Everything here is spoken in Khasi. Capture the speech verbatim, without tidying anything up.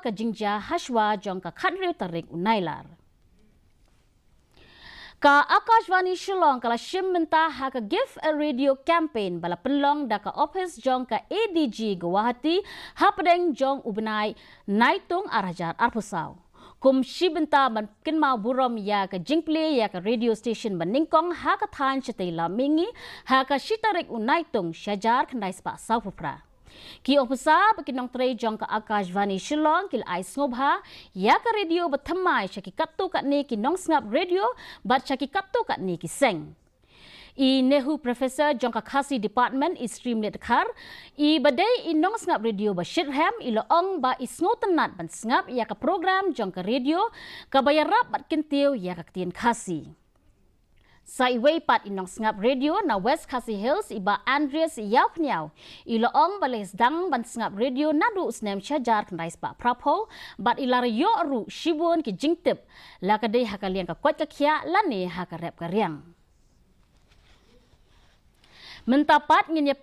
ka jingjia hashwa jong ka khathynriew tarik u Nailar. Ka Akashvani Shillong ka la shim mynta ha ka Give a Radio campaign ba la pynlong da ka ophis jong ka A D G Guwahati hapdeng jong u bnai Naitung ar hajar arphew saw. Kum shi bynta ban kynmaw burom ïa ka jingplie ïa ka radio station ba nyngkong ha ka thaiñ shatei lam mihngi ha ka shi tarik u Naitung shi hajar khyndai spah sawphew phra. Ki ophisar bad ki nongtrei jong ka Akashvani Shillong ki la ai sngewbha ïa ka radio ba thymmai sha ki katto katne ki nongsngap radio bad sha ki katto katne ki seng. I Nehu Professor jong ka Khasi Department, i Sri Mnit Dkhar, i ba dei i nongsngap radio ba shitrhem, i la ong ba i sngewtynnat ban sngap ïa ka program jong ka radio kaba ïarap bad kyntiew ïa ka ktien Khasi. Sa iwei pat i nongsngap radio na West Khasi Hills, i Bah Andreas Ïawphniaw, i la ong ba la sdang ban sngap radio naduh u snem shi hajar khyndai spah phraphew bad i la ïoh ruh shibun ki jingtip, la ka dei ha ka liang ka koit ka khiah lane ha ka rep ka riang. Mynta pat ngin ïa peit